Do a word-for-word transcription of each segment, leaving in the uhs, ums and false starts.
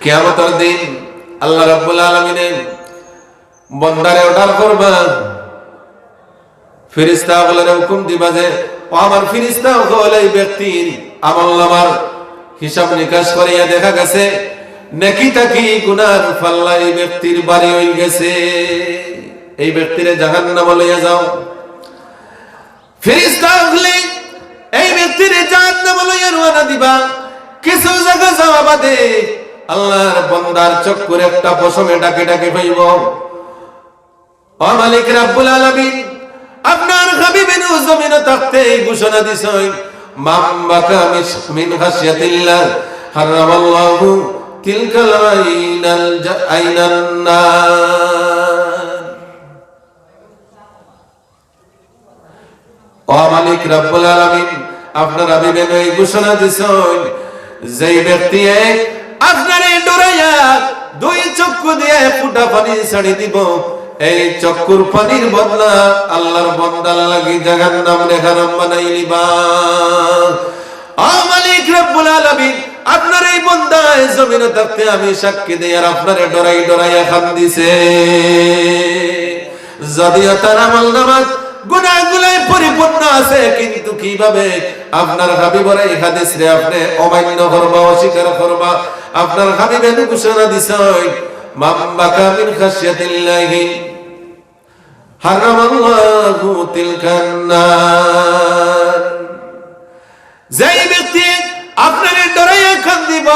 কিয়ামতর দিন আল্লাহ রাব্বুল আলামিনে বন্দারে অর্ডার করবা, ফিরিস্তা অকলরে হুকুম দিবা যে, "ও আমার ফিরিস্তা অকল, এই ব্যক্তির আমলনামার হিসাব নিকাশ করিয়া দেখা গেছে, নেকি থাকি গুনার পাল্লা এই ব্যক্তির ভারী অই গেছে, এই ব্যক্তিরে জাহান্নামো লইয়া যাও।" ফিরিস্তা অকলে এই ব্যক্তিরে জাহান্নামো লইয়া রওয়ানা দিবা। কিছু জাগা যাওয়া বাদে আল্লাহর বন্দার চক্ষুর একটা পশমে ঢাকি ঢাকি পাইব। ও মালিক রাব্বুল আলামিন, আপনার হাবিবে নু জমিনো থাকতে এই ঘোষণা দিছইন, "মান বাকা মিস-, মিন খাশিয়াতিল্লাহ, হারামাল্লাহু তিলকাল আইনাল জা-, আইনান নার।" ও মালিক রাব্বুল আলামিন, আপনার হাবিবে নু এই ঘোষণা দিছইন, যেই ব্যক্তিয়ে আপনারে ডরাইয়া দুই চক্ষু দিয়া ফুটা পানি ছাড়ি দিব, এই চক্ষুর পানির বদলা আল্লাহর বন্দার লাগি জাহান্নামরে হারাম বানাই নিবা। ও মালিক রাব্বুল আলামিন, আপনার এই বন্দায় জমিনো থাকতে আমি সাক্ষী দেই, আর আপনারে ডরাই ডরাইয়া কান্দিছে। যদিও তার আমলনামাত গুনাহগুলাই পরিপূর্ণ আছে, কিন্তু কিভাবে আপনার হাবিবর এই হাদিসরে আপনে অমান্য করবা, অস্বীকার করবা? আপনার হাবিবে নু ঘোষণা দিছইন, "মান বাকা মিন খাশিয়াতিল্লাহি হারামাল্লাহু তিলকান নার।" যেই ব্যক্তি আপনারে ডরাইয়া কান্দিব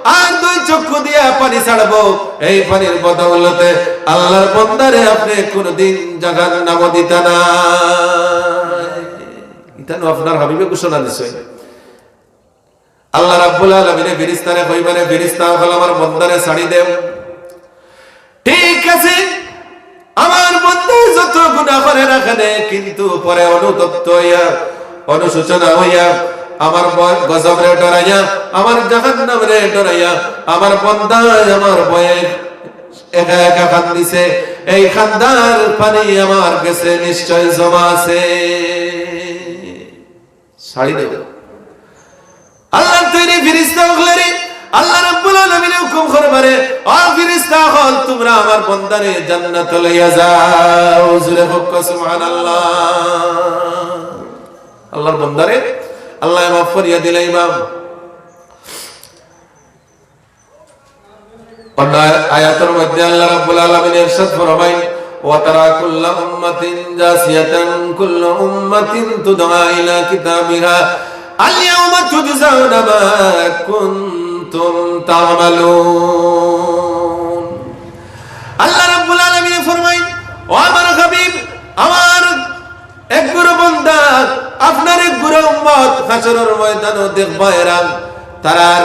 আর দুই চক্ষু দিয়া পানি ছাড়ব, এই পানির বদৌলতে আল্লাহর বন্দারে আপনে কোনোদিন জাহান্নামো দিতা না। ইতা নু আপনার হাবিবে ঘোষণা দিছইন। আল্লাহ রাব্বুল আলামিনে ফিরিস্তারে কইবা রে, "ফিরিস্তা অকল, আমার বন্দারে ছাড়ি দেও।" ঠিক আছে, আমার বন্দায় যত গুনাহ করে না কেনে, কিন্তু পরে অনুতপ্ত অইয়া, অনুশোচনা অইয়া, আমার ভয়, গজবরে ডরাইয়া, আমার জাহান্নামরে ডরাইয়া, আমার বন্দায় আমার ভয়ে একা একা কান্দিছে, এই কান্দার পানি আমার গেছে নিশ্চয় জমা আছে। ছাড়ি দেও। আল্লাহর তৈরি ফিরিস্তা অকলরে আল্লাহ রাব্বুল আলামিনে হুকুম করবা রে, "ও ফিরিস্তা অকল, তুমরা আমার বন্দারে জান্নাতো লইয়া যাও।" জোরে কউক্কা সুবহানাল্লাহ। আল্লাহর বন্দারে আল্লায় মাফ করিয়া দিলাইবা। অন্য আয়া-, আয়াতর মধ্যে আল্লাহ রাব্বুল আলামিন ইরশাদ ফরমাইন, "ওয়া তারা কুল্লা উম্মাতিন জাসিয়াতান, কুল্লু উম্মাতিন তুদআ ইলা কিতাবিহা, আল ইয়াউমা তুজজাউনা মা কুনতুম তা'মালুন।" আল্লাহ রাব্বুল আলামিন ফরমাইন, "ও আমার হাবিব, আমার এক গুরু বন্দা, আপনার এক গুরু উম্মত হাশরর ময়দানো দেখবা এরা, তারার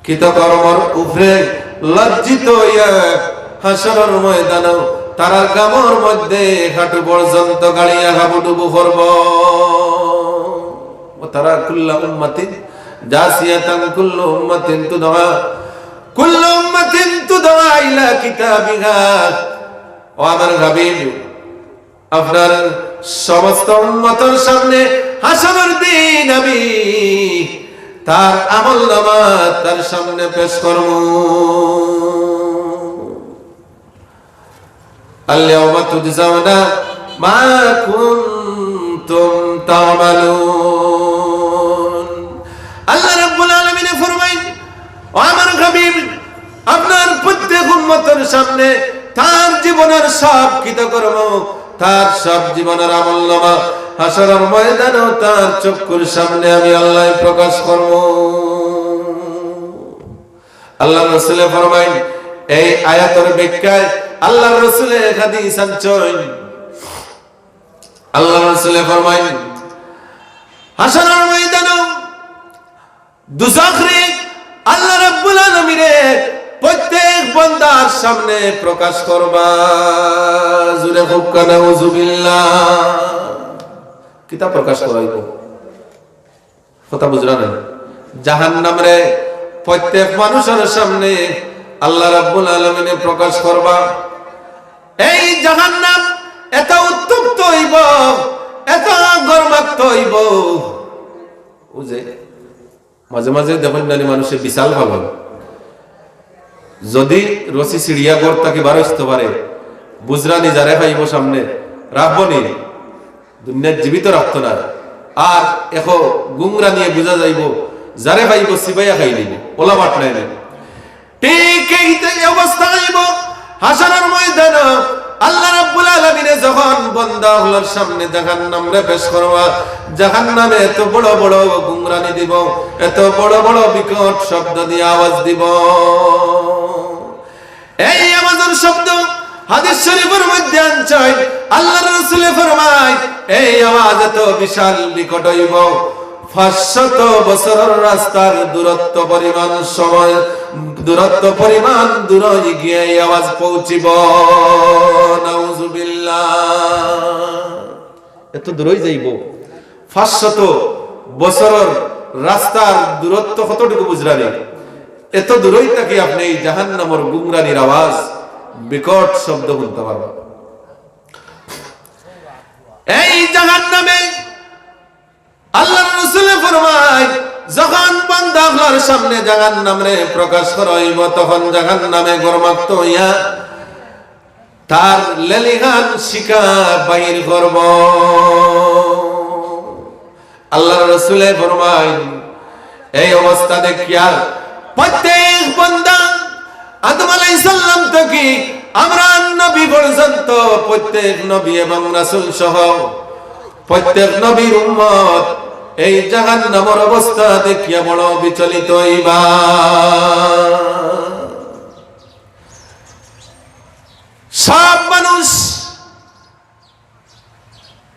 কৃতকর্মর উপরে লজ্জিত অইয়া হাশরর ময়দানো তারার গামর মধ্যে হাঁটু পর্যন্ত গাড়িয়া হাবুডুবু করব।" ওয়া তারা কুল্লা উম্মাতিন জাসিয়াতান, কুল্লু উম্মাতিন তুদআ, কুল্লু উম্মাতিন তুদআ ইলা কিতাবিহা। ও আমার হাবিব, আপনার সমস্ত উম্মতর সামনে হাশরর দিন আমি তার আমলনামা তার সামনে পেশ করমু। আল ইয়াউমা তুজজাউনা মা কুনতুম তা'মালুন। আল্লাহ রাব্বুল আলামিনে ফরমাইন, ও আমার হাবিব, আপনার প্রত্যেক উম্মতর সামনে তার জীবনের সব কৃতকর্ম, তার সব জীবনের আমলনামা হাশরর ময়দানো তার চক্ষুর সামনে আমি আল্লাহ প্রকাশ করব। আল্লাহর রসুলে ফরমাইন, এই আয়াতর ব্যাখ্যায় আল্লাহর রসুলে এক হাদিস আনছইন। আল্লাহর রসুলে ফরমাইন, হাশরর ময়দানো দুজখরে আল্লাহ রাব্বুল আলামিনে প্রত্যেক বন্দার সামনে প্রকাশ করবা। জোরে কউক্কা নাউজুবিল্লাহ। কিতা প্রকাশ করাইব? কথা বুঝরা না? জাহান্নামরে প্রত্যেক মানুষর সামনে আল্লাহ রাব্বুল আলামিনে প্রকাশ করবা। এই জাহান্নাম এত উত্তপ্ত অইব, এত গরমাক্ত অইব, ও যে মাঝে মাঝে দেখইন নানি মানুষে বিশাল ফালান, যদি রশি ছিড়িয়া ঘর থাকি বারইতো পারে, বুজরানি যারে পাইবো সামনে রাখবো নি, দুনিয়াত জীবিত রাখতো না। আর এখন গুংরানিয়ে বুজা যাইবো, যারে পাইবো চিবাইয়া খাই নিবো, ওলা বাট নাই নি। ঠিক এই অবস্থা আইবো হাশরর ময়দানো। আল্লাহ রাব্বুল আলামিনে যখন বন্দা অকলর সামনে জাহান্নামরে পেশ করবা, জাহান্নামে এত বড় বড় গুংরানি দিবো, এত বড় বড় বিকট শব্দ দিয়া আওয়াজ দিবো। এই আওয়াজর শব্দ হাদিস শরীফর মধ্যে আনছইন, আল্লাহর রাসূলে ফরমাইন, এই আওয়াজ এত বিশাল বিকট অইবো, পাঁচশত বছরর রাস্তার দূরত্ব পরিমাণ সময়, দূরত্ব পরিমাণ দূর অইগিয়া এই আওয়াজ পৌঁছিবো। নাউজুবিল্লাহ। এত দূরই যাইবো। পাঁচশত বছরর রাস্তার দূরত্ব কতটুকু বুজরানি? এত দূরই থাকি আপনে এই জাহান্নামর গুংরানির আওয়াজ, বিকট শব্দ হুনতা পারবা। এই জাহান্নামে আল্লাহর রাসূলে ফরমাইন, যখন বন্দা অকলর সামনে জাহান্নামরে প্রকাশ করা অইবো, তখন জাহান্নামে ঘর্মাক্ত অইয়া তার লেলিহান শিখা বাইর করবো। আল্লাহর রাসূলে ফরমাইন, এই অবস্থা দেখিয়া প্রত্যেক বন্দা, আদম আলাইহিস সালাম থাকি আমরার নবী পর্যন্ত, প্রত্যেক নবী এবং রাসূল সহ প্রত্যেক নবীর উম্মত এই জাহান্নামর অবস্থা দেখিয়া বড় বিচলিত অইবা। সব মানুষ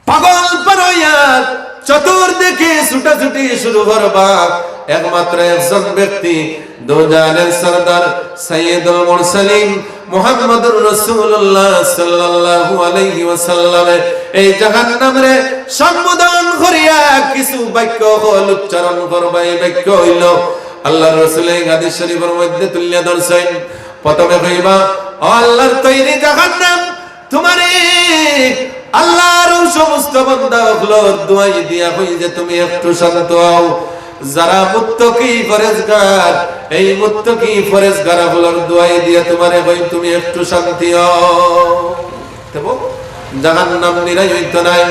পাগল পারা অইয়া চতুর্দিকে ছুটাছুটি শুরু করবা। একমাত্র একজন ব্যক্তি, দোজাহানের সরদার সাইয়্যিদুল মুরসালিন মুহাম্মাদুর রাসূলুল্লাহ সাল্লাল্লাহু আলাইহি ওয়াসাল্লামে এই জাহান্নামরে সম্বোধন করিয়া কিছু বাক্য অকল উচ্চারণ করবা। এই বাক্য অইলো, আল্লাহর রাসূলে এই হাদিস শরীফর মধ্যে তুলিয়া ধরছইন, প্রথমে কইবা, "ও আল্লাহর তৈরি জাহান্নাম, তুমারে আল্লাহর অউ সমস্ত বান্দা অকলর দোয়াই দিয়া কই যে তুমি একটু শান্ত অও।" যারা মুত্তাকি পরেজগার, এই মুত্তাকি পরেজগার অকলর দোয়াই দিয়া তুমারে কই তুমি একটু শান্তি অও। দেখো, জাহান্নাম নিরাই অইতো নায়।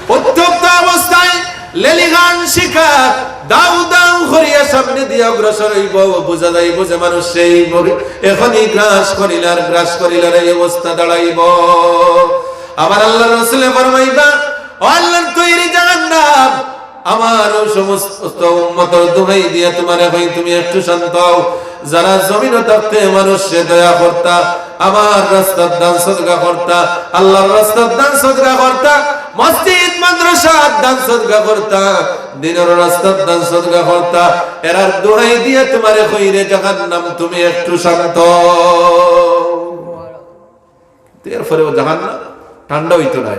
উত্তপ্ত অবস্থায় লেলিহান শিখা দাউ দাউ করিয়া সামনে দিয়া অগ্রসর অইবো, বুজা যাইবো যে মানুষ সেই মরি-, এখনই গ্রাস করিলার, গ্রাস করিলার এই অবস্থা দাঁড়াইবো। আমার আল্লাহর রাসূলে ফরমাইবা, "ও আল্লাহর তৈরি জাহান্নাম, আমার অউ সমস্ত উম্মতর দোহাই দিয়া তুমারে কই তুমি একটু শান্ত অও।" যারা জমিনো থাকতে মানুষরে দয়া করতা, আমার রাস্তার দান সদকা করতা, আল্লাহর রাস্তার দান সদকা করতা, মসজিদ মাদ্রাসার দান সদকা করতা, দ্বীনর রাস্তার দান সদকা করতা, এরার দোহাই দিয়া তুমারে কই রে জাহান্নাম, তুমি একটু শান্ত অও। এরপরেও জাহান্নাম ঠান্ডা অইতো নায়।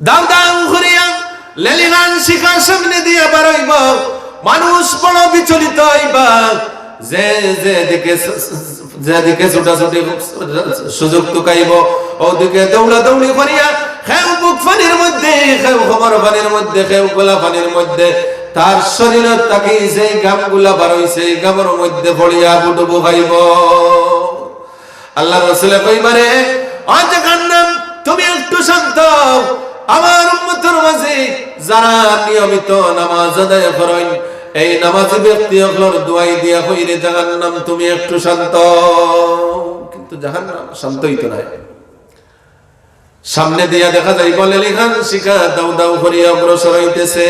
দাউ দাউ করিয়া লেলিহান শিখা সামনে দিয়া বারইবো, মানুষ বড় বিচলিত অইবা। যে যেদিকে স-, স-, যেদিকে ছুটাছুটি সুযোগ তুকাইবো, অউদিকে দৌড়াদৌড়ি করিয়া কেউ বুক পানির মধ্যে, কেউ কোমর পানির মধ্যে, কেউ গলা পানির মধ্যে, তার শরীরর থাকি যেই ঘামগুলা বারইছে, এই ঘামর মধ্যে পড়িয়া বুডুবু খাইবো। আল্লাহর রাসূলে কইবা রে, "ও জাহান্নাম, তুমি একটু শান্ত অও।" আমার উম্মতর মাঝে যারা নিয়মিত নামাজ আদায় করইন, এই নামাজি ব্যক্তি অকলর দোহাই দিয়া কই রে জাহান্নাম, তুমি একটু শান্ত অও। কিন্তু জাহান্নাম শান্ত অইতো নায়। সামনে দিয়া দেখা যাইবো লেলিহান শিখা দাউ দাউ করিয়া অগ্রসর অইতেছে।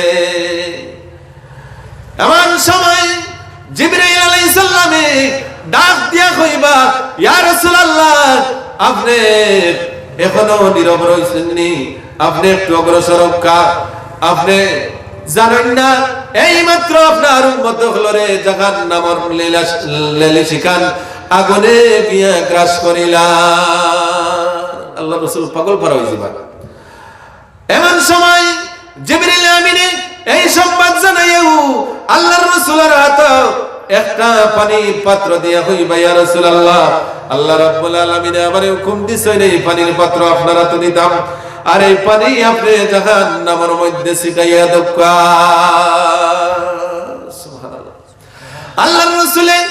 এমন সময় জিবরাইল আলাইহিস সালামে ডাক দিয়া কইবা, "ইয়া রাসূলুল্লাহ, আপনে এখনো নীরব রইছেন নি? আপনে একটু অগ্রসর অউক্কা। আপনে জানইন না, এইমাত্র আপনার উম্মত অকলরে জাহান্নামর লেলা-, লেলি শিখান আগুনে গিয়া গ্রাস করিলা।" আল্লাহর রাসূল পাগল পারা অইযিবা। এমন সময় জিবরিল আমিনে এই সংবাদ জানাইয়াউ আল্লাহর রাসূলর আতো একটা পানির পাত্র দিয়া কইবা, "ইয়া রাসূলুল্লাহ, আল্লাহ রাব্বুল আলামিনে আমারে হুকুম দিছইন এই পানির পাত্র আপনার আতো দিতাম, আর এই পানি আপনে জাহান্নামর মধ্যে ছিটাইয়া দেউক্কা।" সুবহানাল্লাহ। আল্লাহর রাসূলে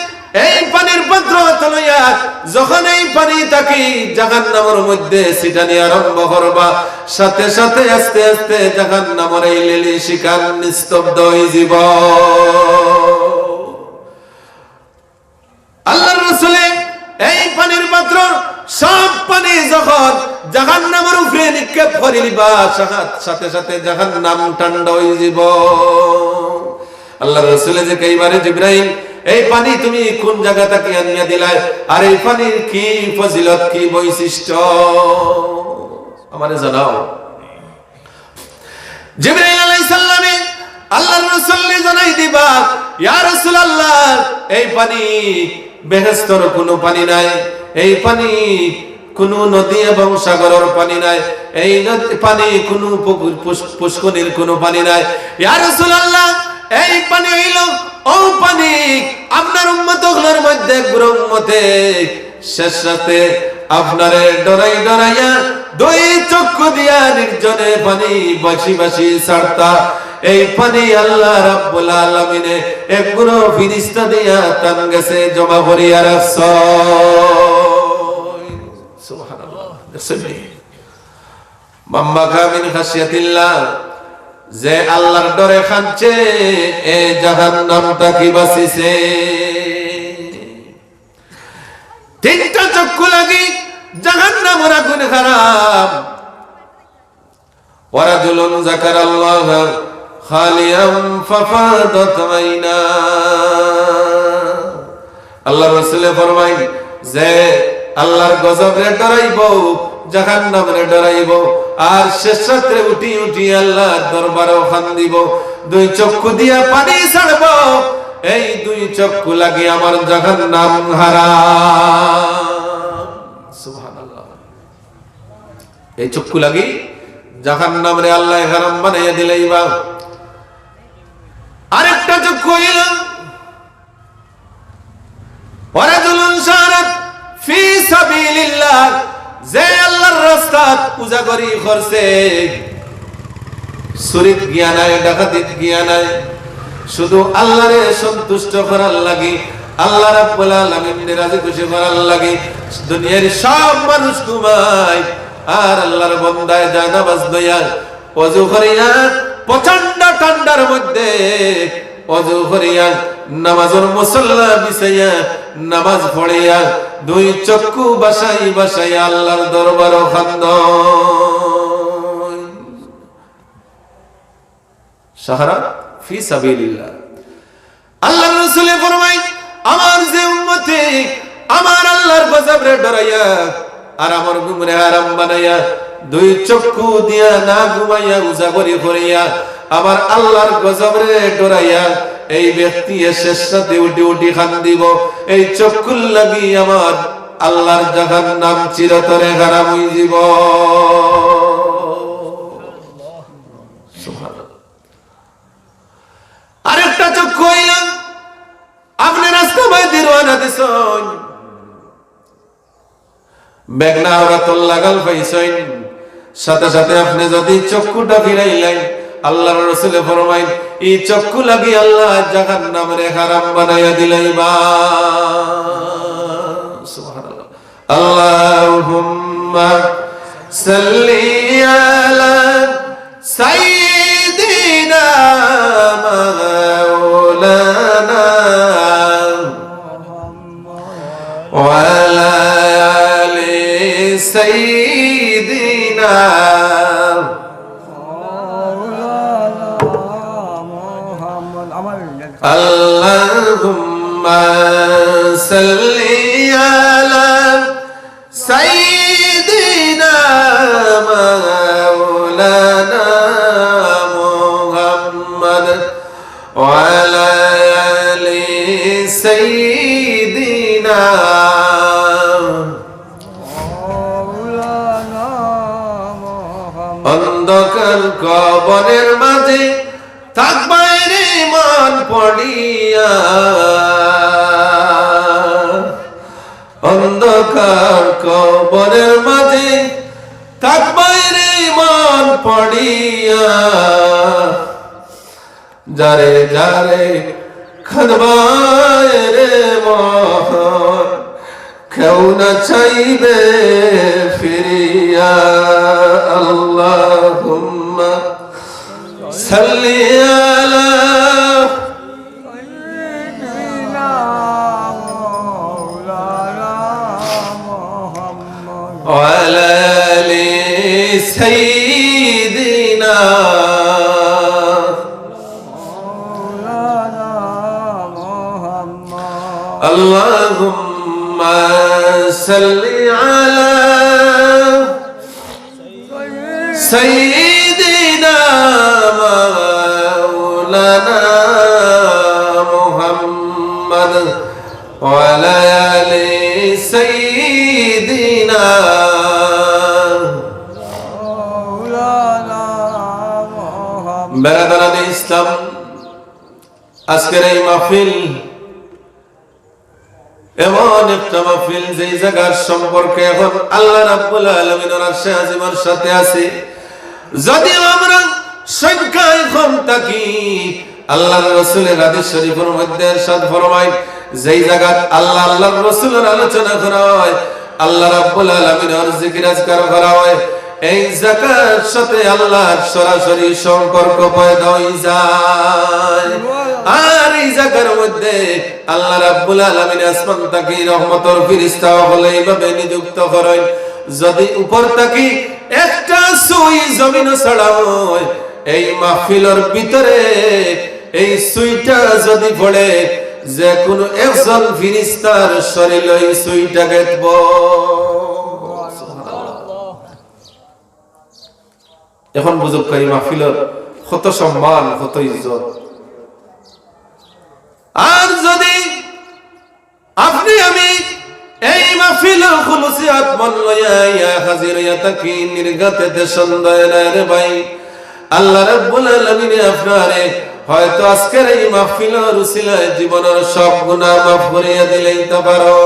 পাত্র আতো লইয়া যখন এই পানি থাকি জাহান্নামর মধ্যে ছিটানি আরম্ভ করবা, সাথে সাথে আস্তে আস্তে জাহান্নামর এই লেলিক শিখান নিস্তব্ধ অইযিবো। আল্লাহর রাসূলে এই পানির পাত্র, সব পানি যখন জাহান্নামর উপরে নিক্ষেপ করিলিবা, সাথে সাথে জাহান্নাম ঠান্ডা অইযিবো। আল্লাহর রাসূলে জিকাইবা রে, "জিবরাইল, এই পানি তুমি কোন জাগা থাকি আনিয়া দিলায়? আর এই পানির কি ফজিলত, কি বৈশিষ্ট্য? আমারে জানাও।" জিবরাইল আলাইহিস সালামে আল্লাহর রাসূলরে জানাই দিবা, "ইয়া রাসূলুল্লাহ, এই পানি বেহেশতর কুনু পানি নায়, এই পানি কুনু নদী এবং সাগরর পানি নায়, এই নদী, পানি কুনু পুকুর, পুষ-, পুষ্করিণীর কুনু পানি নায়। ইয়া রাসূলুল্লাহ, এই পানি অইলো অউ পানি, আপনার উম্মত অকলর মধ্যে এক গুরু উম্মতে শেষ রাতে আপনারে ডরাই ডরাইয়া দুই চক্ষু দিয়া নির্জনে পানি বাসি বাসি ছাড়তা। এই পানি আল্লাহ রাব্বুল আলামিনে এক গুরু ফিরিস্তা দিয়া তান গেছে জমা করিয়া রাখছইন।" সুবহানাল্লাহ। দেখছইন নি? মান বাকা মিন খাশিয়াতিল্লাহ, যে আল্লাহর ডরে কানছে, এ জাহান্নাম থাকি বাচিছে। তিনটা চক্ষু লাগি জাহান্নামর আগুন হারাম। ওয়া রাজুলুন যাকারাল্লাহা খালিয়ান ফাফাদাত আইনা। আল্লাহর রাসূলে ফরমাইন, যে আল্লাহর গজবরে ডরাইবো, জাহান্নামরে ডরাইবো, আর শেষ রাত্রে উঠি উঠি আল্লাহর দরবারো কান্দিবো, দুই চক্ষু দিয়া পানি ছাড়বো, এই দুই চক্ষু লাগি আমার জাহান্নাম হারাম। সুবহানাল্লাহ। এই চক্ষু লাগি জাহান্নামরে আল্লায় হারাম বানাইয়া দিলাইবা। আরেকটা চক্ষু অইলো, ওয়া রাজুলুন সারাত ফি সাবিলিল্লাহ, যে আল্লাহর রাস্তাত উজাগরি করছে, চুরিত গিয়া নায়, ডাকাতিত গিয়া নায়, শুধু আল্লাহরে সন্তুষ্ট করার লাগি, আল্লাহ রাব্বুল আলামিনরে রাজি খুশি করার লাগি দুনিয়ার সব মানুষ ঘুমায়, আর আল্লাহর বন্দায় জানামাজ লইয়া, অজু করিয়া, প্রচণ্ড ঠান্ডার মধ্যে অজু করিয়া, নামাজর মুসল্লা বিছাইয়া, নামাজ পড়িয়া, দুই চক্ষু বাসাই বাসাই আল্লাহর দরবারো কান্দইন। সাহারা ফি সাবিলিল্লাহ। আল্লাহর রাসূলে ফরমাইন, আমার যে উম্মতে আমার আল্লাহর গজবরে ডরাইয়া আর আমার ঘুমরে হারাম বানাইয়া দুই চক্ষু দিয়া না ঘুমাইয়া উজাগরি করিয়া আমার আল্লাহর গজবরে ডরাইয়া এই ব্যক্তি এ শেষ রাতে উঠি উঠি কান্দিবো, এই চক্ষুর লাগি আমার আল্লাহর জাহান্নাম চিরতরে হারাম অইযিবো। সুবহানাল্লাহ। আরেকটা চক্ষু অইলো, আপনে রাস্তা বায়দি রওয়ানা দিছইন, মেঘনা আওরাতর লাগাল পাইছইন, সাথে সাথে আপনে যুদি চক্ষুটা ফিরাইলাইন, আল্লাহর রাসূলে ফরমাইন, ই চক্ষু লাগি আল্লায় জাহান্নামরে হারাম বানাইয়া দিলাইবা। সুবহানাল্লাহ। اللهم صل على سيدنا مولانا وعلى آل سيدنا اللهم صل على سيدنا مولانا محمد وعلى آل سيدنا। অন্ধকার কবরের মাঝে থাকবায় রে মন পড়িয়া, অন্ধকার কবরের মাঝে থাকবায় রে মন পড়িয়া, যারে যারে কানবায় রে মন কেউ না চাইবে ফিরিয়া। আল্লাহুম্মা সাল্লি আলা ওয়া আলা আলি সাইয়্যিদিনা। اللهم صل على سيدنا مولانا محمد وعلى آل سيدنا বেরাদারানে ইসলাম, আজকের এই মাহফিল এমন একটা মাহফিল, যেই জাগার সম্পর্কে এখন আল্লাহ রাব্বুল আলামিনর আরশে আজিমর সাথে আছে। যদিও আমরা সংখ্যায় কম থাকি, আল্লাহর রসুলের হাদিস শরীফের মধ্যে ইরশাদ ফরমায়, যেই জাগাত আল্লাহ, আল্লাহর রসুলের আলোচনা করা হয়, আল্লাহ রাব্বুল আলামিনর জিকির আজকার করা হয়, এই জাগার সাথে আল্লাহর সরাসরি সম্পর্ক পয়দা হয়ে যায়। আর এই জাগার মধ্যে আল্লাহ রাব্বুল আলামিন আসমান থাকি রহমতর ফিরিস্তা হকল এইভাবে নিযুক্ত করেন। যদি উপর থাকি একটা সুই জমিনও ছাড়া হয়, এই মাহফিলর ভিতরে এই সুইটা যদি পড়ে, যে কোনো একজন ফিরিস্তার শরীর ওই সুইটা গেতব। এখন বুঝুক এই মাহফিলর কত সম্মান, কত ইজ্জত। আর যদি আপনি আমি এই মাহফিল খুলুসিয়াত মন লইয়া আইয়া হাজির হইয়া থাকি, নির্ঘাতে দেশন দেয় না রে ভাই। আল্লাহ রাব্বুল আলামিনে আপনারে হয়তো আজকের এই মাহফিলর উসিলায় জীবনের সব গুনাহ মাফ করিয়া দিলাইতা পারো।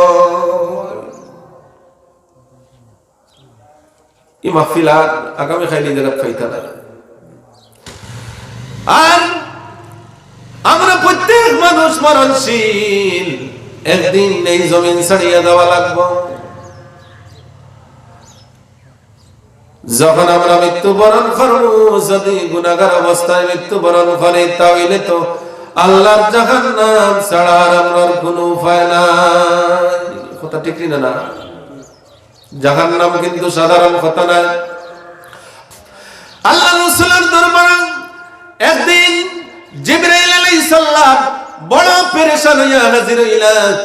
এই মাহফিল আর আগামী খাইলে যারা খাইতা না। আর আমরা প্রত্যেক মানুষ মরণশীল, একদিন এই জমিন ছাড়িয়া যাওয়া লাগবো। যখন আমরা মৃত্যুবরণ করব, যদি গুনাহগার অবস্থায় মৃত্যুবরণ করি, তাহলে তো আল্লাহর জাহান্নাম ছাড়া আর আমরার কোনো উপায় নাই। কথা ঠিক না? না, জাহান্নাম কিন্তু সাধারণ কথা নয়। আল্লাহ রসুলের দরবারে একদিন জিবরাইল আলাইহিস সালাম বড় পেরেশান হইয়া হাজির হইলা।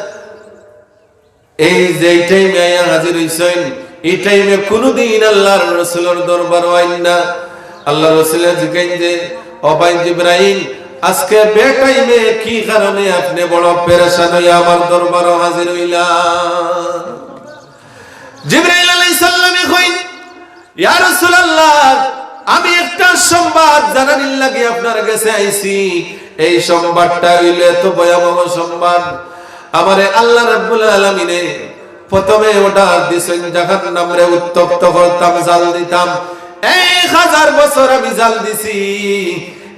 এই যে এই টাইমে আইয়া হাজির হইছেন, এই টাইমে কোনোদিন আল্লাহর রসুলের দরবার হইন না। আল্লাহ রসুলে জিজ্ঞেস যে, "ও ভাই জিবরাইল, আজকে বেটাইমে কি কারণে আপনি বড় পেরেশান হইয়া আমার দরবারও হাজির হইলা?" জিবরাইল আলাইহিস সালামে কইন, "ইয়া রাসূলুল্লাহ, আমি একটা সংবাদ জানানির লাগি আপনার গেছে আইছি। এই সংবাদটা হইল এত ভয়াবহ সংবাদ, আমারে আল্লাহ রাব্বুল আলামিনে প্রথমে অর্ডার দিছেন জাহান্নামরে উত্তপ্ত করতাম, জাল দিতাম। এক হাজার বছর আমি জাল দিছি,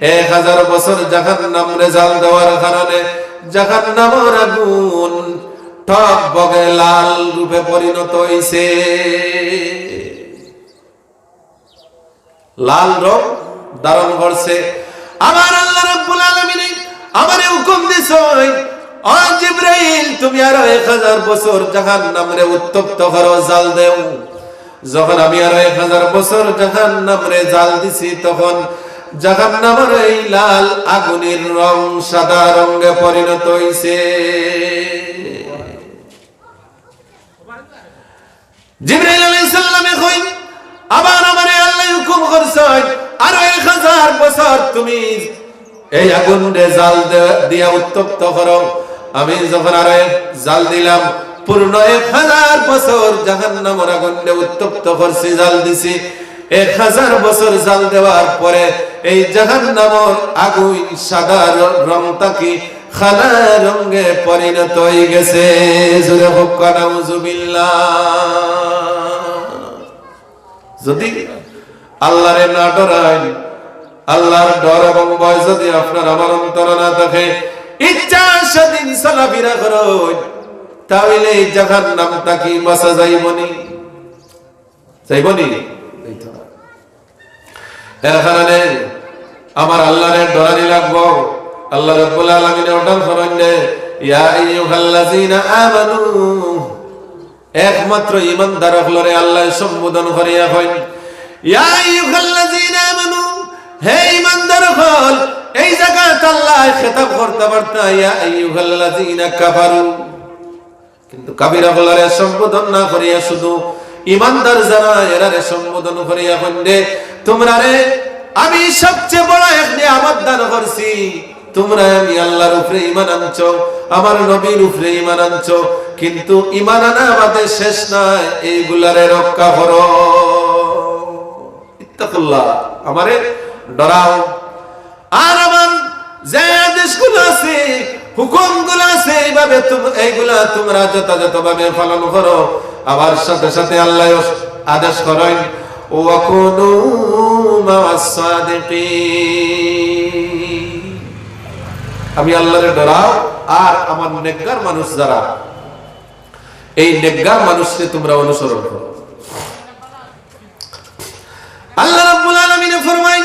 এক হাজার বছর জাহান্নামরে জাল দেওয়ার কারণে জাহান্নামর আগুন টক বগে লাল রূপে পরিণত হইছে।" লাল রং ধারণ করছে। আমার আল্লাহ রাব্বুল আলামিনে আমারে হুকুম দিছইন, "ও জিবরাইল, তুমি আরো এক হাজার বছর জাহান্নামরে উত্তপ্ত করো, জাল দেও।" যখন আমি আরো এক হাজার বছর জাহান্নামরে জাল দিছি, তখন জাহান্নামর এই লাল আগুনের রং সাদা রঙে পরিণত হইছে। জিবরাইল আলাইহিস সালামে কইন, "আবার আমারে আল্লাহ হুকুম করছইন, আরো এক হাজার বছর তুমি এই আগুনরে জাল দে-, দিয়া উত্তপ্ত করো।" আমি যখন আরো এক জাল দিলাম, পূর্ণ এক হাজার বছর জাহান্নামর আগুনরে উত্তপ্ত করছি, জাল দিছি। এক হাজার বছর জাল দেওয়ার পরে এই জাহান্নামর আগুন সাদা র-, রং থাকি কালা রঙে পরিণত হয়ে গেছে। জোরে হোক নাউজুবিল্লাহ। যদি আল্লাহরে না ডরাইন, আল্লাহর ডর এবং ভয় যদি আপনার আমার অন্তরে না থাকে, ইচ্ছা স্বাধীন চলাফেরা করইন, তাইলে এই জাহান্নাম থাকি বাঁচা যাইবনি? যাইবনি? যাইতো না। এর কারণে আমার আল্লাহরে ডরানি লাগবো। আল্লাহ রাব্বুল আলামিনে অর্ডার করইন যে, "ইয়া আইয়ুহাল্লাযীনা আমানু", একমাত্র ইমানদার অকলরে আল্লাহ সম্বোধন করিয়া কইন, "ইয়া আইয়ুহাল্লাযীনা আমানু", হে ইমানদার অকল। এই জাগাত আল্লাহ খেতাব করতা পারতা, "ইয়া আইয়ুহাল্লাযীনা কাফারু", কিন্তু কাফির অকলরে সম্বোধন না করিয়া শুধু ইমানদার যারা, এরারে সম্বোধন করিয়া কইন যে, "তুমরারে আমি সবচেয়ে বড় এক নিয়ামত দান করছি, তুমরা আমি আল্লাহর উপরে ঈমান আনছো, আমার নবীর উপরে ঈমান আনছো, কিন্তু ঈমান আনা বাদে শেষ নায়, এইগুলারে রক্ষা করো।" ইত্তাকুল্লাহ, আমারে ডরাও। আর আমার যে আদেশগুলো আছে, হুকুমগুলো আছে, এইভাবে তুম-, এইগুলা তুমরা যথাযথভাবে পালন করো। আবার সাথে সাথে আল্লাহ আদেশ করেন, "ওয়াকুনু মা'আস সাদিকিন।" আমি আল্লাহরে ডরাও, আর আমার নেককার মানুষ যারা, এই নেককার মানুষরে তুমরা অনুসরণ করো। আল্লাহ রাব্বুল আলামিনে ফরমাইন,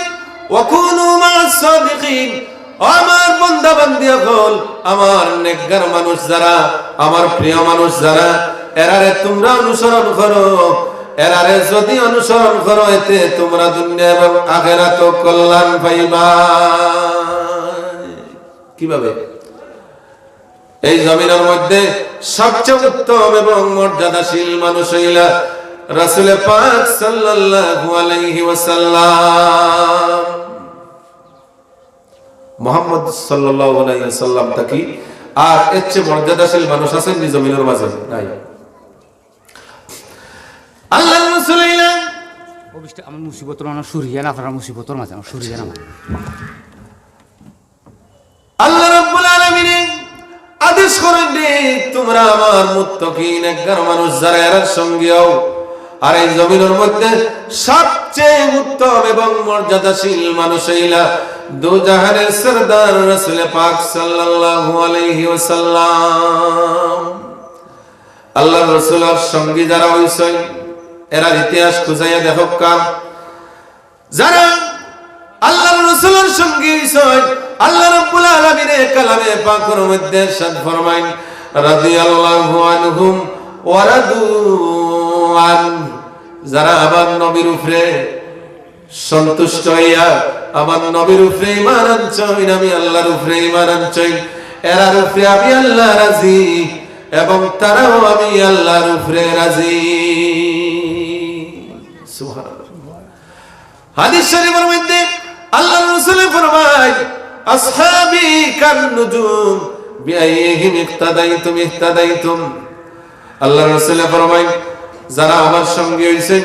"ওয়াকুনু মা'আস সাদিকিন।" ও আমার বান্দা বান্দি অকল, আমার নেককার মানুষ যারা, আমার প্রিয় মানুষ যারা, এরারে তুমরা অনুসরণ করো। এরারে যদি অনুসরণ করো, এতে তুমরা দুনিয়া এবং আখেরাতো কল্যাণ পাইবা। কিভাবে? এই জমিনের মধ্যে সবচেয়ে উত্তম এবং মর্যাদাশীল মানুষ অইলা রাসূলে পাক সাল্লাল্লাহু আলাইহি ওয়াসাল্লাম। মুহাম্মদ সাল্লাল্লাহু আলাইহি ওয়াসাল্লাম থাকি আর এর চেয়ে মর্যাদাশীল মানুষ আছেন নি জমিনের মাঝে? নাই। আল্লাহর রাসূল অইলা অবশ্যই আমার মুসিবতর মানে সরিয়ে না, আপনার মুসিবতর মাঝে আমার সরিয়ে না। আল্লাহ রাব্বুল আলামিনে আদেশ করেন যে, "তুমরা আমার মুত্তাকিন, নেককার মানুষ যারা, এরার সঙ্গী অও।" আর এই জমিনের মধ্যে সবচেয়ে উত্তম এবং মর্যাদাশীল মানুষ অইলা দু জাহানের সরদার রাসূলে পাক সাল্লাল্লাহু আলাইহি ওয়াসাল্লাম। আল্লাহর রাসূলর সঙ্গী যারা অইছইন, এরার ইতিহাস খুঁজাইয়া দেখউক্কা। যারা আল্লাহর রাসূলর সঙ্গী অইছইন, আল্লাহ রাব্বুল আলামিনে কালামে পাকর মধ্যে ইরশাদ ফরমাইন, "রাদিয়াল্লাহু আনহুম ওয়া রাদু আনহু।" যারা আমার নবীর উপরে সন্তুষ্ট অইয়া আমার নবীর উপরে ঈমান আনছইন, আমি আল্লাহর উপরে ঈমান আনছইন, এরার উপরে আমি আল্লাহ রাজি এবং তারাও আমি আল্লাহর উপরে রাজি। সুবহানাল্লাহ। হাদিস শরীফের মধ্যে আল্লাহর রাসূলে ফরমায়, "আসহাবি কান নুজুম, বিআইয়িহিম ইক্তাদাইতুম ইহতাদাইতুম।" আল্লাহর রাসূলে ফরমায়, "যারা আমার সঙ্গী অইছইন,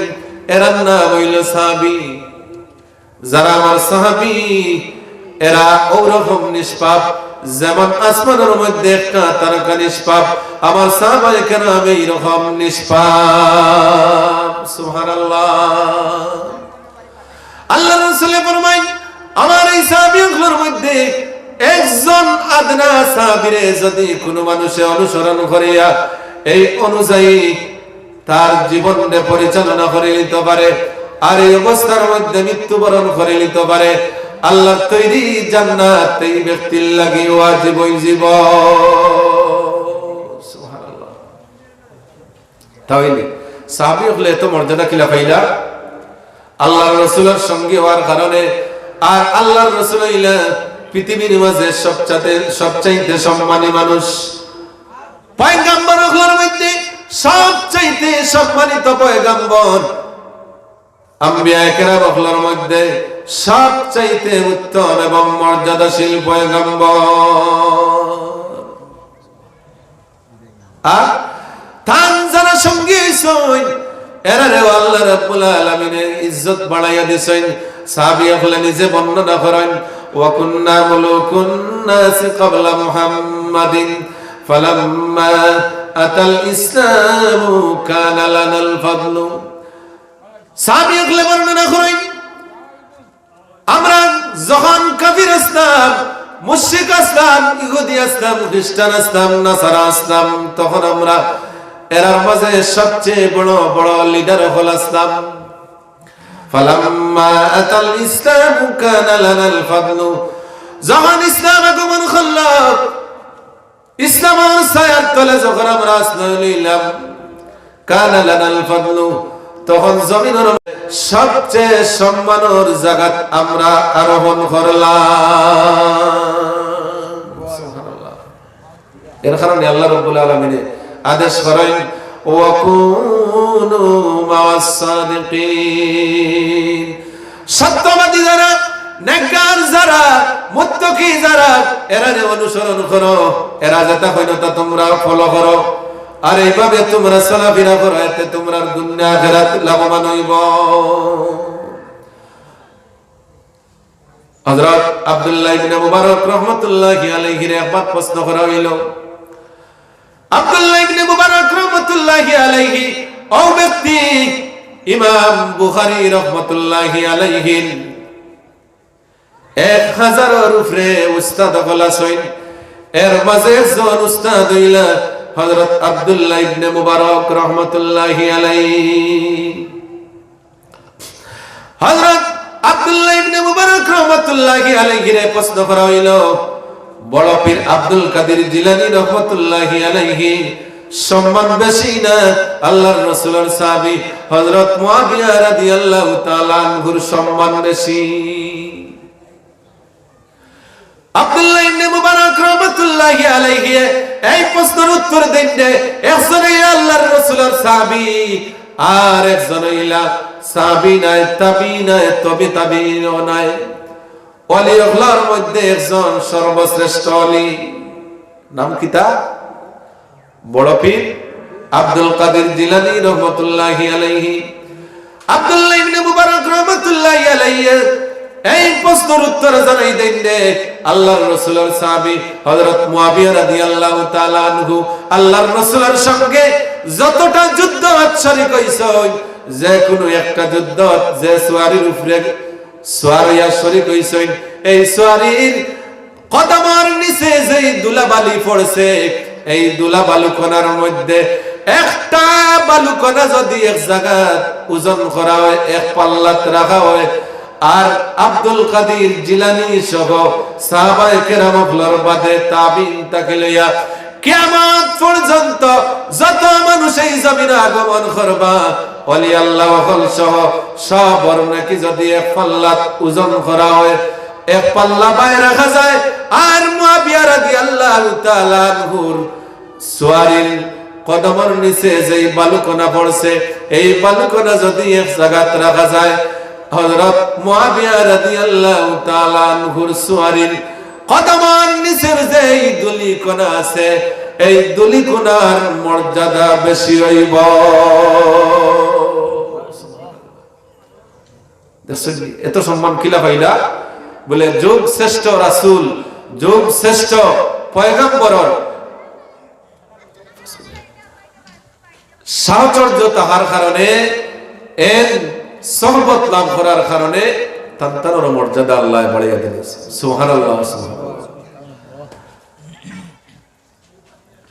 এরার নাম অইলো সাহাবী।" যারা আমার সাহাবী, এরা ওরকম নিষ্পাপ, যেমন আসমানের মধ্যে একটা তারকা নিষ্পাপ, আমার সাহাবায়ে কেরাম এইরকম নিষ্পাপ। সুবহানাল্লাহ। আল্লাহর রাসূলে ফরমাইন, আমার এই সাহাবী অকলর মধ্যে একজন আদনা সাহাবীরে যদি কোনো মানুষে অনুসরণ করিয়া এই অনুযায়ী তার জীবনরে পরিচালনা করিলিতো পারে, আর এই অবস্থার মধ্যে মৃত্যুবরণ করিলিতো পারে, আল্লাহর তৈরি জান্নাত এই ব্যক্তির লাগি ওয়াজিব অইযিবো। সুবহানাল্লাহ। তাইলে সাহাবী অকলে এত মর্যাদা কিলা পাইলা? আল্লাহর রাসূলর সঙ্গী অওয়ার কারণে। আর আল্লাহর রাসূল অইলা পৃথিবীর মাঝে সবচাইতে, সবচাইতে সম্মানী মানুষ। পয়গাম্বর অকলর মধ্যে সবচাইতে সম্মানিত পয়গাম্বর, আম্বিয়া কেরাম অকলর মধ্যে সবচাইতে উত্তম এবং মর্যাদাশীল পয়গাম্বর। আর তান যারা সঙ্গী অইছইন, এরারেও আল্লাহ রাব্বুল আলামিনে ইজ্জত বাড়াইয়া দিছইন। সাহাবী অকলে নিজে বর্ণনা করইন, "ওয়া কুন্না মুলুকান নাসি ক্বাবলা মুহাম্মাদিন, ফালাম্মা আতাল ইসলামু কানা লানাল ফাদলু।" সাহাবী অকলে বর্ণনা করইন, আমরা যখন কাফির আছলাম, মুশরিক আছলাম, ইহুদি আছলাম, খ্রিস্টান আছলাম, নাসারা আছলাম, তখন আমরা এরার মাঝে সবচেয়ে বড় বড় লিডার অকল আছলাম। ফালাম্মা আতাল ইসলামু কানা লানাল ফাদলু। যখন ইসলাম আগমন করল, ইসলামর ছায়ার তলে যখন আমরা আশ্রয় লইলাম, কানা লানাল ফাদলু, তখন জমিনর সবচেয়ে সম্মানর জাগাত আমরা আরোহণ করলাম। সুবহানাল্লাহ। এর কারণে আল্লাহ রাব্বুল আলামিনে আদেশ করেন, "ওয়া কুনু মা'আস সাদিকিন।" সত্যবাদী যারা, নেককার যারা, মুত্তাকি যারা, এরারে অনুসরণ করো, এরা যেটা কইন তা তোমরা ফলো করো। আর এইভাবে তোমরা চলাফেরা করো, এতে তোমরা দুনিয়া আখিরাত লাভবান হইব। হযরত আব্দুল্লাহ ইবনে মুবারক রহমতুল্লাহি আলাইহিরে একবার প্রশ্ন করা হইল। আব্দুল্লাহ ইবনে মুবারক রহমতুল্লাহি আলাইহি, ও ব্যক্তি, ইমাম বুখারী রহমতুল্লাহি আলাইহির এক হাজারর উপরে উস্তাদ অকল আছইন, এর মাঝে একজন উস্তাদ হইলা হযরত আব্দুল্লাহ ইবনে মুবারক রহমতুল্লাহি আলাইহি। হযরত আব্দুল্লাহ ইবনে মুবারক রহমতুল্লাহি আলাইহিরে প্রশ্ন করা হইল, বড় পীর আব্দুল কাদির জিলানী রহমতুল্লাহি আলাইহি সম্মান বেশি না আল্লাহর রসুলর সাহাবী হযরত মুয়াবিয়া রাদিয়াল্লাহু তাআলা আনহুর সম্মান বেশি? আব্দুল্লাহ ইবনে মুবারক রহমতুল্লাহি আলাইহি এই প্রশ্নর উত্তর দেন যে, একজন হইলা আল্লাহর রসুলর সাহাবী, আর একজন হইলা সাহাবী নায়, তাবিঈ নায়, তবে তাবিঈনও নায়। ওলি অকলর মধ্যে একজন সর্বশ্রেষ্ঠ ওলি। নাম কিতা? বড় পীর আব্দুল কাদির জিলানী রহমতুল্লাহি আলাইহি। আব্দুল্লাহ ইবনে মুবারক রহমতুল্লাহি আলাইহি এই প্রশ্নর উত্তর জানাই দেন দে আল্লাহর রসুলর সাহাবী হযরত মুয়াবিয়া রাদিয়াল্লাহু তাআলা আনহু। আল্লাহর রসুলর সঙ্গে যতটা যুদ্ধ শরিক হইছইন, যে কোনো একটা যুদ্ধ যে সোয়ারির উপরে সোয়ারিয়া শরিক হইছইন, এই সোয়ারির কদমর নিচে যেই ধুলাবালি পড়ছে, এই ধুলা বালুকণার মধ্যে একটা বালুকণা যদি এক জাগাত ওজন করা হয়, এক পাল্লাত রাখা হয়, আর আব্দুল কাদির জিলানী সহ সাহাবায়ে কেরাম অকলর বাদে তাবিঈন থাকি লইয়া কিয়ামত পর্যন্ত যত মানুষ এই জমিনে আগমন করবা, ওলি আল্লাহ অকল সহ সবর নাকি যদি এক পাল্লাত ওজন করা হয়, এক পাল্লা বায় রাখা যায়, আর মুয়াবিয়া রাদিয়াল্লাহু তাআলা আনহুর সোয়ারির কদমর নিচে যেই বালুকণা পড়ছে, এই বালুকণা যদি এক জাগাত রাখা যায়, হযরত মুয়াবিয়া রাদিয়াল্লাহু তাআলা আনহুর সোয়ারির কদমর নিচের যেই ধুলিকণা আছে, এই ধুলিকণার মর্যাদা বেশি হইব। দেখছইন নি? এত সম্মান কিলা পাইলা? বলে, যুগ শ্রেষ্ঠ রাসূল, যুগ শ্রেষ্ঠ পয়গম্বরর সাহচর্য থাকার কারণে, এন সোহবত লাভ করার কারণে তান তানর মর্যাদা আল্লায় বাড়াইয়া দিলা। সুবহানাল্লাহ, সুবহানাল্লাহ।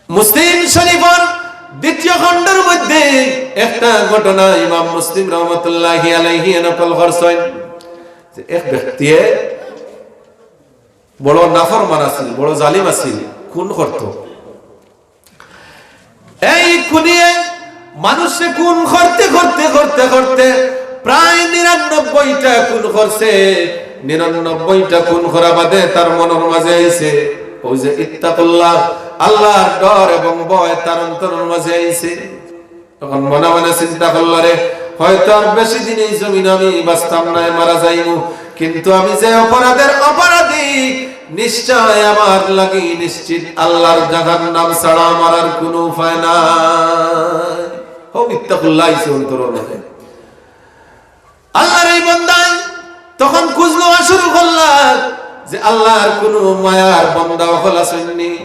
মুসলিম শরীফর দ্বিতীয় খণ্ডর মধ্যে একটা ঘটনা ইমাম মুসলিম রহমতুল্লাহি আলাইহি নকল করছইন যে এক ব্যক্তিয়ে বড় নাফরমান আছিল, বড় জালিম আছিল, খুন করত। এই খুনিয়ে মানুষরে খুন করতে করতে করতে করতে প্রায় নিরানব্বইটা খুন করছে। নিরানব্বইটা খুন করা বাদে তার মনর মাঝে আইছে ওই যে ইত্তাকুল্লাহ, আল্লাহর ডর এবং ভয় তার অন্তরর মাঝে আইছে। তখন মনে মনে চিন্তা করল, রে, হয়তো আর বেশি দিন এই জমিনে আমি বাঁচতাম নায়, মারা যাইমু, কিন্তু আমি যে অপরাধের অপরাধী, নিশ্চয় আমার লাগি নিশ্চিত আল্লাহর জাহান্নাম ছাড়া আমার আর কোনো উপায় নাই। হো, ইত্তাকুল্লাহ আইছে অন্তরর মাঝে। আল্লাহর এই বান্দায় তখন খুঁজ লওয়া শুরু করলা যে আল্লাহর কোনো মায়ার বান্দা অকল আছইন নি।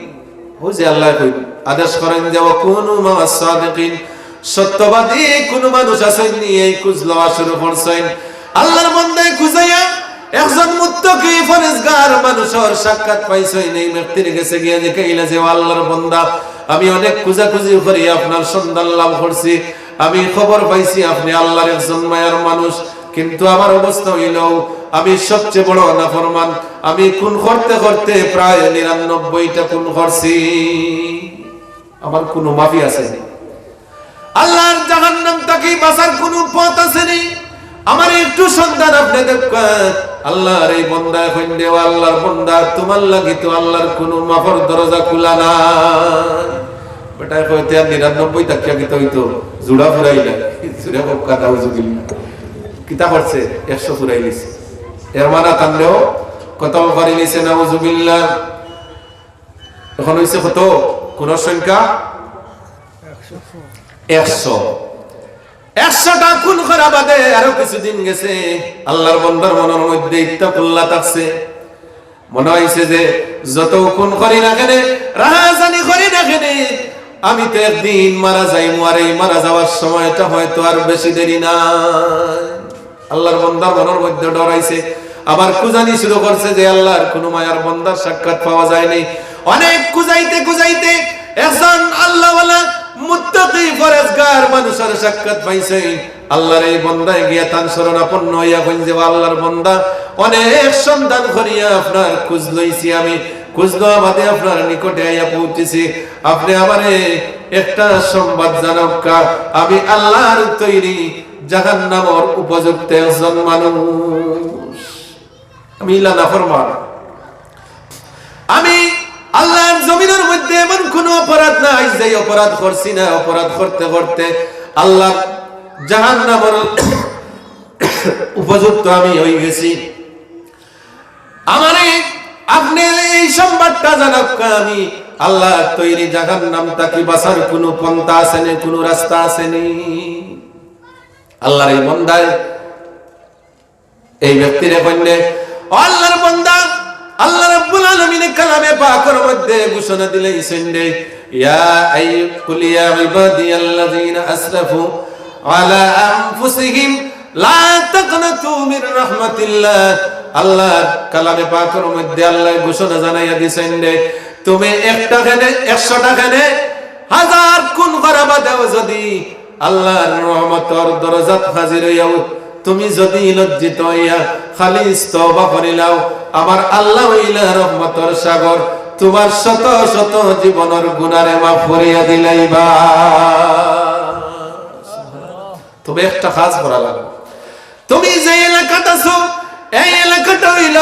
ওই যে আল্লায় কই, আদেশ করেন যে, "ওয়া কুনু মা'আস সাদিকিন", সত্যবাদী কোনো মানুষ আছইন নি, এই খুঁজ লওয়া শুরু করছইন। আল্লাহর বান্দায় খুঁজাইয়া একজন মুত্তাকি পরহেজগার মানুষর সাক্ষাৎ পাইছইন, এই ব্যক্তির গেছে গিয়া জিকাইলা যে, "ও আল্লাহর বান্দা, আমি অনেক খুঁজাখুঁজি করি আপনার সন্ধান লাভ করছি, আমি খবর পাইছি আপনি আল্লাহর একজন মায়ার মানুষ, কিন্তু আমার অবস্থা অইলো আমি সবচেয়ে বড় নাফরমান, আমি খুন করতে করতে প্রায় নিরানব্বইটা খুন করছি, আমার কোনো মাফি আছে নি।" আল্লাহর জাহান্নাম থাকি বাঁচার কোনো পথ আছে নি? আমারে একটু সন্ধান আপনে দেউক্কা। আল্লাহর এই বন্দায় কইন দে, "ও আল্লাহর বন্দা, তুমার লাগি তো আল্লাহর কোনো মাফর দরজা খুলা নাই।" বেটায় কয়, "তে আর নিরানব্বই থাকিয়া কিতা অইতো? জুড়া ফুরাইলা।" জুড়া বক্কা, নাউজুবিল্লাহ। কিতা করছে? একশো ফুরাইলিছে। এর মানে তানরেও কতল করিলিছে, নাউজুবিল্লাহ। এখন অইছে কত? খুনর সংখ্যা একশো। একশোটা খুন করা বাদে আরো কিছুদিন গেছে, আল্লাহর বন্দার মনর মধ্যে ইত্তাকুল্লাহ থাকছে। মনে অইছে যে যত খুন করি না কেনে, রাহাজানি করি না কেনে, আমি তো একদিন মারা যাইমু, আর এই মারা যাওয়ার সময়টা হয়তো আর বেশি দেরি নাই। আল্লাহর বন্দার মনর মধ্যে ডর আইছে, আবার খুঁজানি শুরু করছে যে আল্লাহর কোনো মায়ার বন্দার সাক্ষাৎ পাওয়া যায়নি। অনেক খুঁজাইতে খুঁজাইতে একজন আল্লাহওয়ালা মুত্তাকি পরহেজগার মানুষর সাক্ষাৎ পাইছে। আল্লাহর এই বন্দায় গিয়া তান শরণাপন্ন অইয়া কইন যে, "ও আল্লাহর বন্দা, অনেক সন্ধান করিয়া আপনার খোঁজ লইছি আমি, খোঁজ লওয়া বাদে আপনার নিকটে আইয়া পৌঁছিছি, আপনে আমারে একটা সংবাদ জানাউক্কা, আমি আল্লাহর তৈরি জাহান্নামর উপযুক্ত একজন মানুষ, আমি ইলা নাফরমান, আমি আল্লাহর জমিনর মধ্যে এমন কোনো অপরাধ নাই যে অপরাধ করছি না, অপরাধ করতে করতে আল্লাহর জাহান্নামর উপযুক্ত আমি অই গেছি। আমারে আপনে এই সংবাদটা জানাউক্কা, আমি আল্লাহর তৈরি জাহান্নাম থাকি বাঁচার কোনো পন্থা আছে নি, কোনো রাস্তা আছে নি?" আল্লাহর এই বন্দায় এই ব্যক্তিরে কইন দে, "ও আল্লাহর বন্দা, আল্লাহ রাব্বুল আলামিনে কালামে পাকর মধ্যে ঘোষণা দিলাইছইন দে, ইয়া আই-, কুল ইয়া ইবাদিয়াল্লাযীনা আসরাফু আলা আনফুসিহিম লা তাকনাতু মির রাহমাতিল্লাহ।" আল্লাহর কালামে পাকর মধ্যে আল্লায় ঘোষণা জানাইয়া দিছইন দে, তুমি একটা কেনে, একশোটা কেনে, হাজার খুন করা বাদেও যদি আল্লাহর রহমতর দরজাত হাজির অইয়াও তুমি যদি লজ্জিত অইয়া খালিস তওবা করিলাও, আমার আল্লাহ অইলা রহমতর সাগর, তুমার শত শত জীবনর গুনারে মাফ করিয়া দিলাইবা। তবে একটা কাজ করা লাগবো। তুমি যে এলাকাত আছো, এই এলাকাটা অইল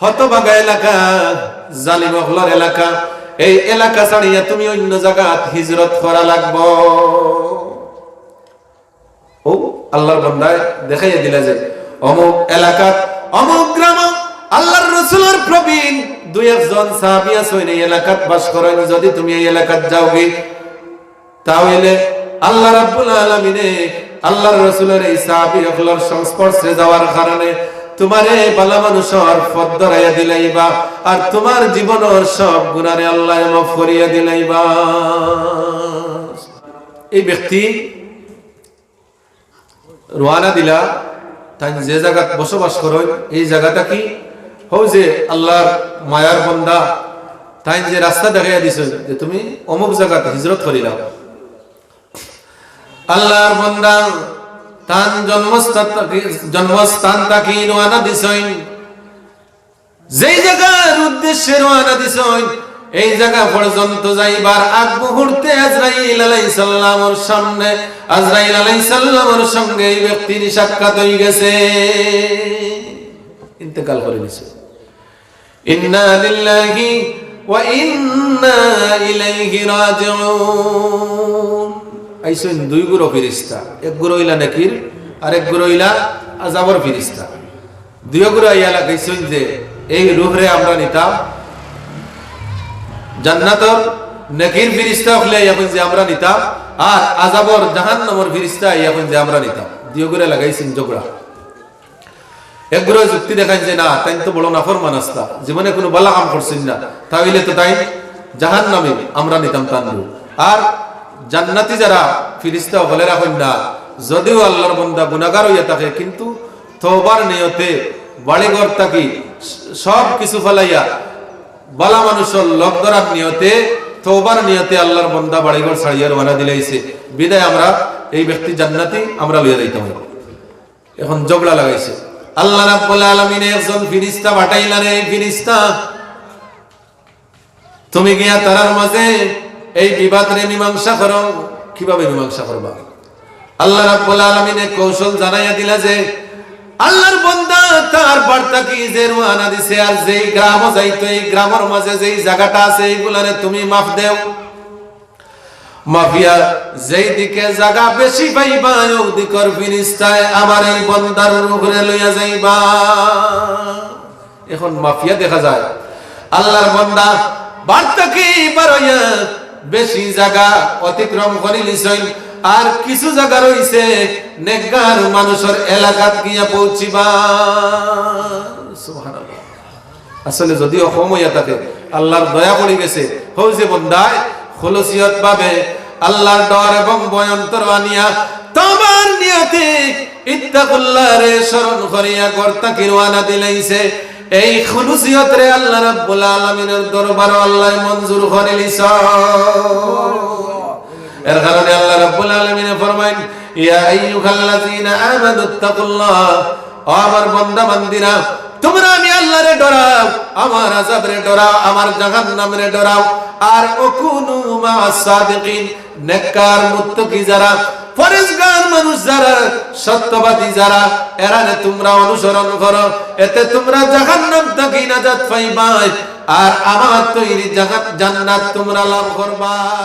হতভাগা এলাকা, জালিম অকলর এলাকা। এই এলাকা ছাড়িয়া তুমি অইন্য জাগাত হিজরত করা লাগবো। ও আল্লাহর বন্দায় দেখাইয়া দিলা যে অমুক এলাকাত, অমুক গ্রামো আল্লাহর রসুলর প্রবীণ দুই একজন সাহাবী আছইন, এই এলাকাত বাস করইন। যদি তুমি এই এলাকাত যাওগি, তা অইলে আল্লাহ রাব্বুল আলামিনে আল্লাহর রসুলর এই সাহাবী অকলর সংস্পর্শে যাওয়ার কারণে তুমারে ভালা মানুষর পথ ধরাইয়া দিলাইবা, আর তুমার জীবনর সব গুনারে আল্লায় মাফ করিয়া দিলাইবা। এই ব্যক্তি রওয়ানা দিলা, তাইন যে জাগাত বসবাস করইন, এই জাগা থাকি হউ যে আল্লাহর মায়ার বন্দা, তাইন যে রাস্তা দেখাইয়া দিছইন যে তুমি অমুক জাগাত হিজরত করিলাও। আল্লাহর বন্দা তান জন্মস্থান থাকি, জন্মস্থান থাকি রওয়ানা দিছইন। যেই জাগার উদ্দেশ্যে রওয়ানা দিছইন, এই জাগা পর্যন্ত যাইবার আগ মুহূর্তে আজরাইল আলাইহিস সালামর সামনে, আজরাইল আলাইহিস সালামর সঙ্গে এই ব্যক্তির সাক্ষাৎ অই গেছে, ইন্তেকাল করি গেছে। ইন্না লিল্লাহি ওয়া ইন্না ইলাইহি রাজিউন। আইছইন দুই গুরু ফিরিস্তা, এক গুরু অইলা নেকির, আর এক গুরু অইলা আজাবর ফিরিস্তা। দুইও গুরু আইয়া লাগাইছইন যে এই রুহরে আমরা নিতাম। জান্নাতর নেকির ফিরিস্তা অকলে আইয়া কইন যে আমরা নিতাম, আর আজাবর জাহান্নামর ফিরিস্তা আইয়া কইন যে আমরা নিতাম। দুইও গুরু লাগাইছইন ঝগড়া। এক গুরু যুক্তি দেখাইন যে না, তাইন তো বড় নাফরমান আছলা, জীবনে কোনো ভালা কাম করছইন না, তা অইলে তো তাইন জাহান্নামী, আমরা নিতাম তান রুহ। আর জান্নাতি যারা ফিরিস্তা অকলেরা কইন না, যদিও আল্লাহর বন্দা গুনাগার অইয়া থাকে, কিন্তু তওবার নিয়তে বাড়িঘর থাকি সব কিছু ফালাইয়া ভালা মানুষর লগ ধরার নিয়তে, তওবার নিয়তে আল্লাহর বন্দা বাড়িঘর ছাড়িয়া রওয়ানা দিলাইছে। বিদায় আমরা এই ব্যক্তি জান্নাতি, আমরা লইয়া যাইতাম অইবো। এখন ঝগড়া লাগাইছে। আল্লাহ রাব্বুল আলামিনে একজন ফিরিস্তা পাঠাইলা রে, এই ফিরিস্তা, তুমি গিয়া তারার মাঝে এই বিবাদরে মীমাংসা করো। কিভাবে মীমাংসা করবা? আল্লাহ রাব্বুল আলামিনে কৌশল জানাইয়া দিলা যে আল্লাহর বন্দা তার বাড়ি থাকি যে রওয়ানা দিছে আর যেই গ্রামো যাইতো, এই গ্রামর মাঝে যেই জাগাটা আছে, এইগুলারে তুমি মাপ দেও। মাপিয়া যেই দিকে জাগা বেশি পাইবা, ওই দিকর ফিরিস্তায় আমার এই বন্দার রুহরে লইয়া যাইবা। এখন মাপিয়া দেখা যায় আল্লাহর বন্দা বাড়ি থাকি বারইয়া বেশি জাগা অতিক্রম করিলিছইন, আর কিছু জাগা রইছে নেককার মানুষর এলাকাত গিয়া পৌঁছিবা। সুবহানাল্লাহ। আসলে যদিও কম অইয়া থাকে, আল্লাহর দয়া পড়ি গেছে। হউ যে বন্দায় খুলুসিয়ত ভাবে আল্লাহর ডর এবং ভয় অন্তর আনিয়া তওবার নিয়তে ইত্তাকুল্লাহরে স্মরণ করিয়া ঘর থাকি রওয়ানা দিলাইছে, এই খুলুসিয়তরে আল্লাহ রাব্বুল আলামিনের দরবারো আল্লাহ মঞ্জুর করিলিছইন। এর কারণে আল্লাহ রাব্বুল আলামিনে ফরমাইন, "ইয়া আইয়ুহাল্লাযীনা আমানুত্তাকুল্লাহ", ও আমার বন্দা বান্দিরা, তোমরা আমি আল্লাহরে ডরাও, আমার আযাবরে ডরাও, আমার জাহান্নামরে ডরাও। আর "ওয়া কুনু মা'আস সাদিকিন", নেককার মুত্তাকি যারা, পরেজগার মানুষ যারা, সত্যবাদী যারা, এরারে তোমরা অনুসরণ করো, এতে তোমরা জাহান্নাম থাকি নাজাত পাইবায়, আর আমার তৈরি জাহান-, জান্নাত তোমরা লাভ করবা।